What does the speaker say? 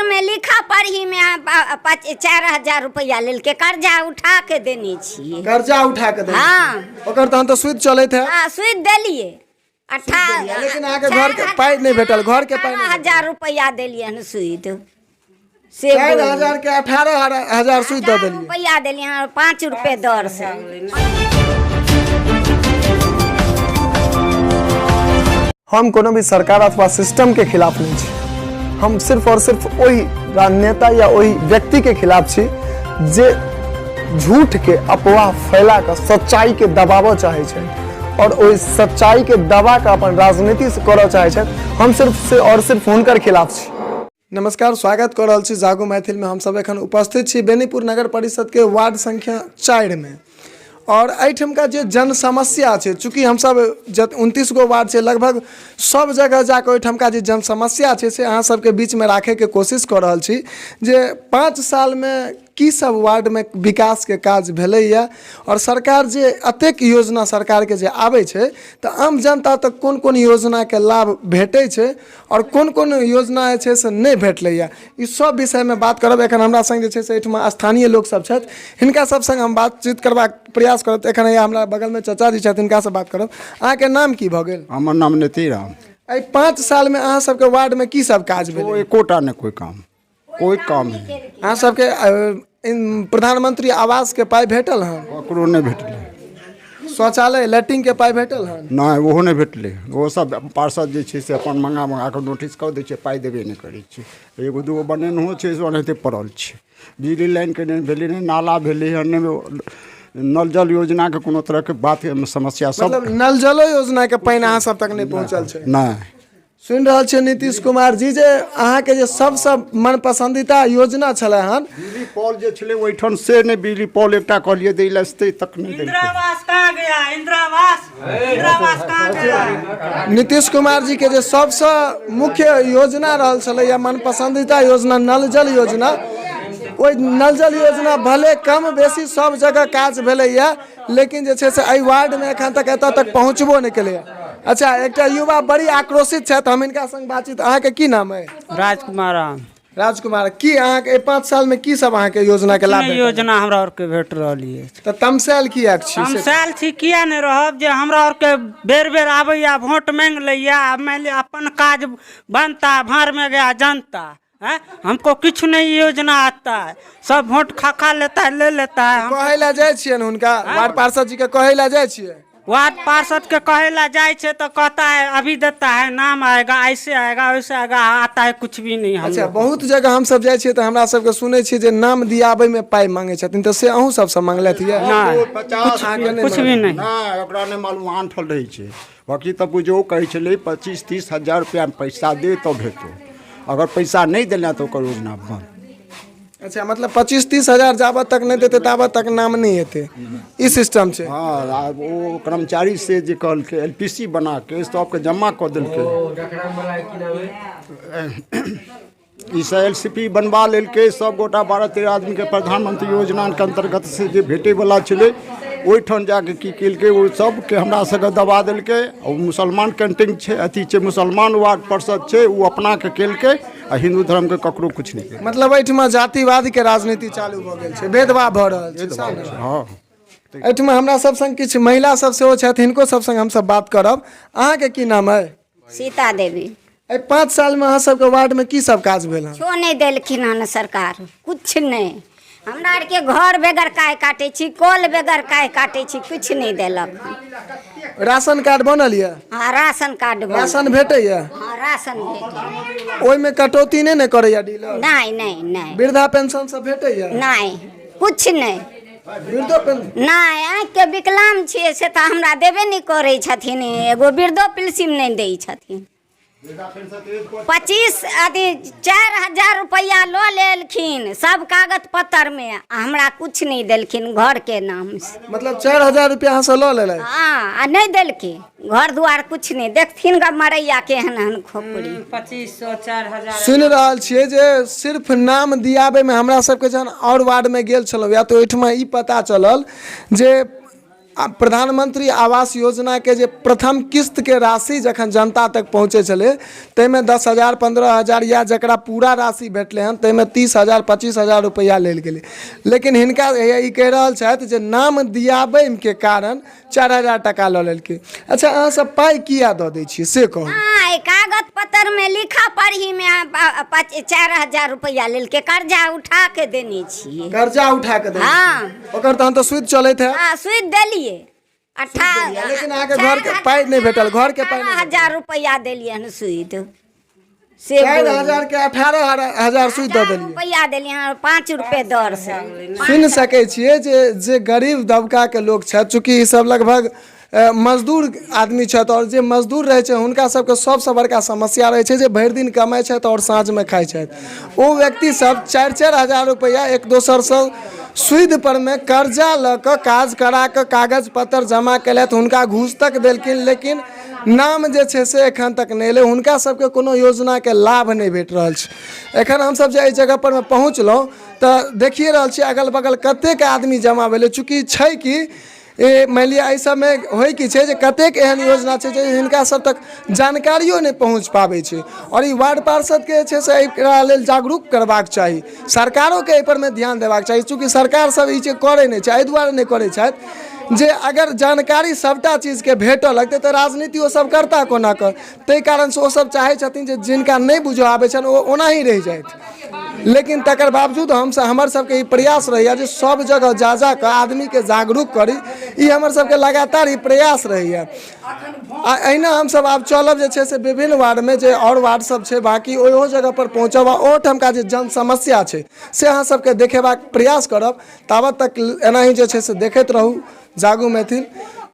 पत्तरमे लिखा पढ़ीमे 4000 रुपैआ लेलकै। कर्जा उठा के देने छियै। कर्जा उठा के देने? हँ। ओकर तहन तऽ सूद चलैत है। हँ, सूद देलियै देलियै, लेकिन अहाँके घरके पाइ नहि भेटल, घरके पाइ नहि। 18,000 रुपैआ देलियै हन सूद से। 4000 के 18,000 सूद दऽ देलियै। रुपैआ देलियै हन 5 रुपए दर से। हम कोनो भी सरकार अथवा सिस्टम के खिलाफ नहीं छी। हम सिर्फ और सिर्फ ओहि राजनेता या ओहि व्यक्ति के खिलाफ छी जे झूठ के अफवाह फैला कऽ सच्चाई के दबाबऽ चाहै छै और ओहि सच्चाई के दबा कऽ अपन राजनीति से करऽ चाहै छथि। हम सिर्फ से और सिर्फ हुनकर खिलाफ छी। नमस्कार, स्वागत कऽ रहल छी जागो मैथिल में। हमसब एखन उपस्थित छी बेनीपुर नगर परिषद के वार्ड संख्या 4 में और एहिठामका जे जन समस्या छै, चूँकि हमसब जत 29 गो वार्ड छै, लगभग सब जगह जाकऽ ओहिठामका जे जन समस्या छै से अहाँ सबके बीचमे राखैके कोशिश कऽ रहल छी जे 5 सालमे की सब वार्डमे विकासके काज भेलैए आओर सरकार जे एतेक योजना सरकारके जे आबै छै तऽ आम जनता तक कोन कोन योजनाके लाभ भेटै छै आओर कोन कोन योजना जे छै से नहि भेटलैए, ई सब विषयमे बात करब। एखन हमरा सङ्ग जे छै से एहिठमा स्थानीय लोकसब छथि, हिनका सब सङ्ग हम बातचीत करबाक प्रयास करब। एखन हैया हमरा बगलमे चाचाजी छथि, हिनकासँ बात करब। अहाँके नाम की भऽ गेल? हमर नाम नीति राम। एहि 5 सालमे अहाँ सबके वार्डमे की सब काज भेल? एकोटा नहि, कोइ काम, कोइ काम नहि। अहाँ सबके प्रधानमंत्री आवासके पाइ भेटल हन? ककरो नहि भेटलै। शौचालय लैट्रिनके पाइ भेटल हन? नहि, ओहो नहि भेटलै। ओ सब पार्षद जे छै से अपन मँगा मँगा कऽ नोटिस कऽ दै छै, पाइ देबे नहि करै छै। एगो दूगो बनेनहो छै से ओनाहिते पड़ल छै। बिजली लाइनके नहि भेलै, नहि नाला भेलै हन, नहि नल जल योजनाके कोनो तरहके बात समस्या सब। मतलब नल जलो योजनाके पानि अहाँ सब तक नहि पहुँचल छै? नहि। सुनि रहल छियै नीतीश कुमार जी जे अहाँके जे सबसँ मन पसन्दीदा योजना छलै हन बिजली पॉल जे छलै ओहिठाम से नहि, बिजली पॉल एकटा कहलियै दै लए से तक नहि देलकै। इंदिरा आवास कहाँ गया? इंदिरा आवास, इंदिरा आवास कहाँ गया? नीतीश कुमार जी के जे सबसँ मुख्य योजना रहल छलै या मन पसन्दीदा योजना नल जल योजना, ओहि नल जल योजना भले कम बेसी सब जगह काज भेलैए, लेकिन जे छै से एहि वार्डमे एखन तक एतऽ तक पहुँचबो नहि केलैए। अच्छा, एकटा युवा बड़ी आक्रोशित छथि, हम हिनका संग बातचीत। अहाँके की नाम अइ? राजकुमार राम। राजकुमार, की अहाँके एहि 5 सालमे की सब अहाँके योजनाके लाभ नहि भेटल? योजना हमरा आरके भेट रहल अछि। तऽ तमसायल किएक छी? हम साल छी किया नहि रहब जे हमरा आरके बेर बेर आबैया, वोट मांगि लैया, आ मानि लिअ अपन काज बनता, भाड़ में गया जनता हैं। हमको किछु नहीं योजना आता है, सब वोट खा खा लेता है, ले लेता है। हम कहै लए जाइ छियनि हुनका, वार्ड पार्षद जी के कहै लए जाइ छियै? वार्ड पार्षद के कहे ला जाइ छै तो कहता है अभी देता है, नाम आएगा, ऐसे आएगा, वैसे आएगा, आता है कुछ भी नहीं हम अच्छा लोग को। बहुत जगह हमसब जाइ छियै तऽ हमरा सबके सुनै छियै जे नाम दियाबै मे पाइ मांगै छथिन, तऽ से अहूँ सबसँ मांगलथि यऽ? नहीं। 50 अहाँके नहि कुछ भी नहीं। नहि, ओकरा नहि मालूम, आन्ठल रहै छै। बाकी तऽ बुझो कहै छलै 25-30 हजार रुपैआ पैसा दे तब हेतौ, अगर पैसा नहि देला तऽ ओकर योजना बंद। अच्छा, मतलब 25-30 हजार जाबत तक नहि देतै ताबत तक नाम नहि हेतै, ई सिस्टम छै? हँ, आ ओ कर्मचारी से जे कहलकै एल पी सी बना के सबके जमा कऽ देलकै, ई सब एल सी पी बनबा लेलकै सब गोटा 12-13 आदमीके। प्रधानमंत्री योजनाके अन्तर्गत से जे भेटैवला छलै ओहिठाम जाके की केलकै, ओ सबके हमरा सबके दबा देलकै। ओ मुसलमान कैंटीन छै, अथी छै, मुसलमान वार्ड पार्षद छै, ओ अपनाके केलकै आ हिन्दू धर्मके ककरो किछु नहि केलकै। मतलब एहिठमा जातिवादके राजनीति चालू भऽ गेल छै, भेदभाव भऽ रहल छै, सएह ने? हँ। एहिठमा हमरा सब संग किछु महिला सब सेहो छथि, हिनको सब संग हमसब बात करब। अहाँके की नाम अइ? सीता देवी। एहि 5 सालमे अहाँ सबके वार्डमे की सब काज भेल हन? किछो नहि देलखिन हन सरकार, किछु नहि। हमरा आरके घर बेगर काहि काटै छी, कल बेगर काहि काटै छी, किछु नहि देलक हन। राशन कार्ड बनल यऽ? हँ, राशन कार्ड बनल। राशन भेटैए? हँ, राशन भेटैए। ओहिमे कटौती नहि ने करैए डीलर? नहि नहि नहि। वृद्धा पेंशन सब भेटैए? नहि, किछु नहि। वृद्धो पेंशन नहि। आँखिके विकलांग छियै से तऽ हमरा देबे नहि करै छथिन, एगो वृद्धो पेंशन नहि दै छथिन। 25 अथी 4000 रुपैआ लऽ लेलखिन सब कागज पत्तरमे आ हमरा किछु नहि देलखिन घरके नामसँ। मतलब 4000 रुपया अहाँसँ लऽ लेलथि? हँ, आ नहि देलखिन, घर दुआर किछु नहि देखथिन ग, मरैया केहन हन खोपड़ी। 2500, 4000। सुनि रहल छियै जे सिर्फ नाम दियाबैमे हमरा सबके जहन आओर वार्डमे गेल छलहुँ या तऽ ओहिठमा ई पता चलल जे आ प्रधानमंत्री आवास योजनाके जे प्रथम किस्तके राशि जखन जनता तक पहुँचै छलै ताहिमे 10,000 15,000 या जकरा पूरा राशि भेटलै हन ताहिमे 30,000 25,000 रुपैआ लेल गेलै। लेकिन हिनका ई कहि रहल छथि जे नाम दियाबैके कारण 4,000 टाका लऽ लेलकै। अच्छा, अहाँ सब पाइ किया दऽ दै छियै से कहू? हाँ, कागज पत्तर में लिखा पढ़ी में 4,000 रुपैआ लेलकै, कर्जा उठा के देने छियै। कर्जा उठा के देने? हाँ। ओकर तहन तऽ सूद चलैत है। हाँ, सूद देलियै अठारह, लेकिन अहाँके घरके पाइ नहि भेटल, घरके पाइ नहि। 18,000 रुपैआ देलियै हन सूद से। 4,000 के 18,000 सूद दऽ देलियै? रुपैआ देलियै हन, 5 रुपए दर से। सुनि सकै छियै जे गरीब दबकाके लोक छथि, चूँकि ई सब लगभग मजदूर आदमी छथि, आओर जे मजदूर रहै छै हुनका सबके सबसँ बड़का समस्या रहै छै जे भरि दिन कमाइ छथि आओर साँझमे खाइ छथि। ओ व्यक्ति सब 4-4 हजार रुपैआ एक दोसरसँ सूदि परमे कर्जा लऽ कऽ काज करा कऽ कागज पत्तर जमा केलथि, हुनका घूस तक देलखिन, लेकिन नाम जे छै से एखन तक नहि एलै। हुनका सबके कोनो योजनाके लाभ नहि भेट रहल छै। एखन हमसब जे एहि जगह परमे पहुँचलहुँ तऽ देखिए रहल छियै अगल बगल कतेक आदमी जमा भेलै। चूँकि छै कि मानि लिअ एहि सबमे होइ की छै जे कतेक एहन योजना छै जे हिनका सब तक जानकारियो नहि पहुँच पाबै छै, आओर ई वार्ड पार्षदके जे छै से एकरा लेल जागरूक करबाक चाही, सरकारोके एहिपर मे ध्यान देबाक चाही। चूँकि सरकार सब ई चीज करै नहि छै, एहि दुआरे नहि करै छथि जे अगर जानकारी सबटा चीजके भेटऽ लगतै तऽ राजनीति ओ सब करता कोना कऽ। ताहि कारणसँ ओ सब चाहै छथिन जे जिनका नहि बुझऽ आबै छनि ओ ओनाही रहि जाथि। लेकिन तकर बावजूद हमसब, हमर सबके ई प्रयास रहैए जे सब जगह जा जा कऽ आदमीके जागरूक करी। ई हमर सबके लगातार ई प्रयास रहैए आ एहिना हमसब आब चलब जे छै से विभिन्न वार्डमे, जे आओर वार्ड सब छै बाँकी, ओहो जगह पर पहुँचब आ ओहोठामका जे जन समस्या छै से अहाँ सबके देखेबाक प्रयास करब। ताबत तक एनाही जे छै से देखैत रहू जागू मैथिल।